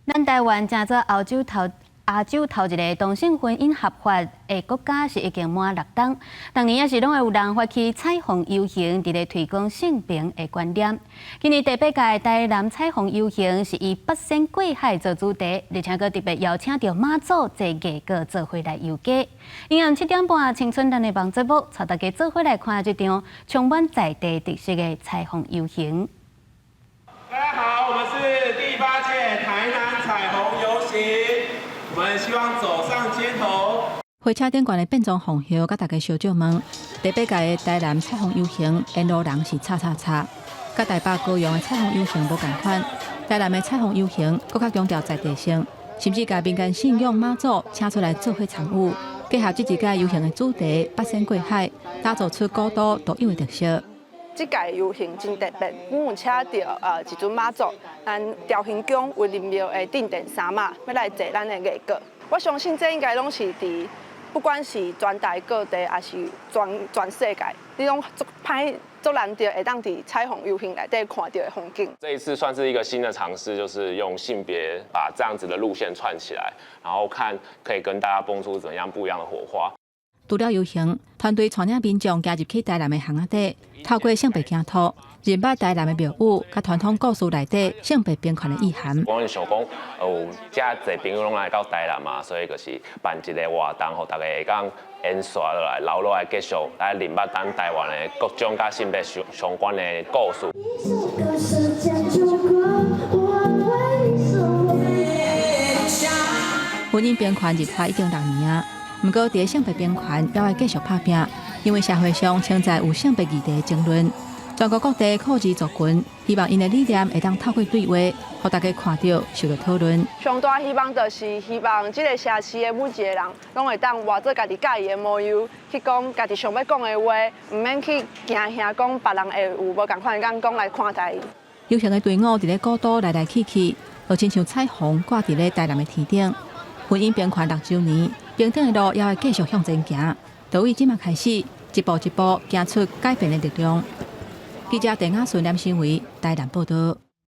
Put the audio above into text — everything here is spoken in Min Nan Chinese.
咱台灣成做歐洲頭亞洲頭一个同性婚姻合法的國家是已經滿六冬，逐年也是攏會有人發起彩虹遊行，佇咧推廣性平的觀念。今年第八屆台南彩虹遊行是以八仙過海做主題，而且閣特別邀請著媽祖坐藝轎做伙來遊街。營養7點半，青春咱的網節目，帶大家做伙來看這場充滿在地特色的彩虹遊行。大家好，我們是第八屆台南彩虹遊行，我們希望走上街頭。火車頂懸的變裝皇后，佮大家相借問，第八屆的台南彩虹遊行，沿路人是插插插，佮台北高雄的彩虹遊行無仝款。台南的彩虹遊行，閣較強調在地性，甚至共民間信仰媽祖請出來做伙參與，結合這一屆遊行的主題八仙過海，打造出古都獨有的特色。這屆遊行真特別，阮有請著一尊媽祖，咱朝興宮威靈廟的鎮殿三媽，欲來坐咱的藝轎。我相信這應該攏是佇不管是全台各地，抑是全世界，你攏足歹足難得會當佇彩虹遊行內底看著的風景。這一次算是一個新的嘗試，就是用性別把這樣子的路線串起來，然後看可以跟大家蹦出怎樣不一樣的火花。除了遊行，團隊帶領民眾行入去台南的巷仔底，透過性別走圖，認捌台南的廟宇，佮傳統故事內底性別平權的意涵。我想講，有遮濟朋友攏來到台南嘛，所以就是辦一个活動，予大家會當延續落來，留落來繼續來認捌咱台灣的各種佮性別相關的故事。婚姻平權立法已經6年啊。毋過，佇性別平權猶愛繼續拍拚，因為社會上存在有性別議題的爭論，全國各地酷兒族群希望𪜶的理念會當透過對話，予大家看著，受著討論。上大希望就是希望這个城市的每一个人，攏會當活做家己佮意的模樣，去講家己想欲講的話，毋免去驚嚇講別人會有無仝款的眼光來看待。遊行的隊伍佇咧古都來來去去，就親像彩虹掛佇咧台南的天頂。婚姻平權6週年，平等的路猶會繼續向前行。就對這馬開始，一步一步行出改變的力量。記者鄧亞順、連新偉台南報導。